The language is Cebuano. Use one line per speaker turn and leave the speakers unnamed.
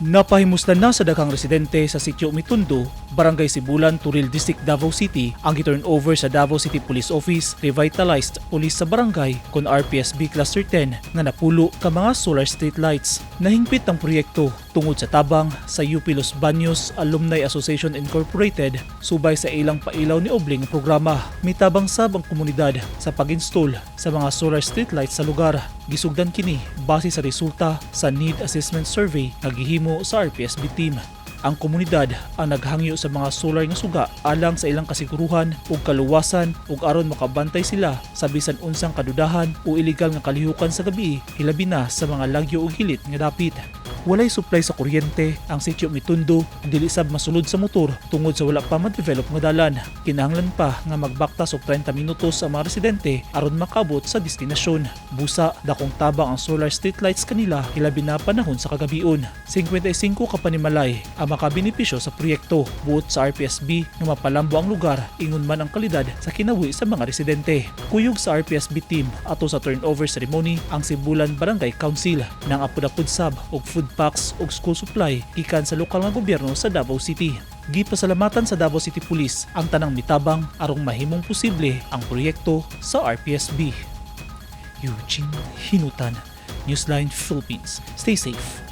Napahimuslan na sa daghang residente sa Sitio Mitundo, Barangay Sibulan, Toril District, Davao City ang gi-turn over sa Davao City Police Office Revitalized Police sa Barangay kon RPSB Cluster 10 nga napulo ka mga solar street lights. Nahingpit ang proyekto tungod sa tabang sa UP Los Baños Alumni Association Incorporated subay sa ilang Pailaw ni Obling programa. Mitabang sab ang komunidad sa pag-install sa mga solar street lights sa lugar. Gisugdan kini base sa resulta sa Need Assessment Survey nga gihimo sa RPSB team. Ang komunidad ang naghangyo sa mga solar nga suga alang sa ilang kasiguruhan ug kaluwasan ug aron makabantay sila sa bisan unsang kadudahan o illegal nga kalihukan sa gabi, hilabi na sa mga lagyo ug hilit nga dapit. Walay supply sa kuryente ang Sitio Mitundo, dili sab masulod sa motor tungod sa wala pa ma-develop nga dalan. Kinahanglan pa nga magbaktas og 30 minutos ang mga residente aron makabot sa destinasyon. Busa dakong tabang ang solar streetlights kanila, hilabi na panahon sa kagabion. 55 ka panimalay ang makabenepisyo sa proyekto. Buot sa RPSB nga mapalambo ang lugar ingon man ang kalidad sa kinabuhi sa mga residente. Kuyog sa RPSB team ato sa turnover ceremony ang Sibulan Barangay Council nang apod-apod sab og food packs ug school supply gikan sa lokal nga gobyerno sa Davao City. Gipasalamatan sa Davao City Police ang tanang mitabang arong mahimong posible ang proyekto sa RPSB. Eugene Hinutan, Newsline Philippines. Stay safe.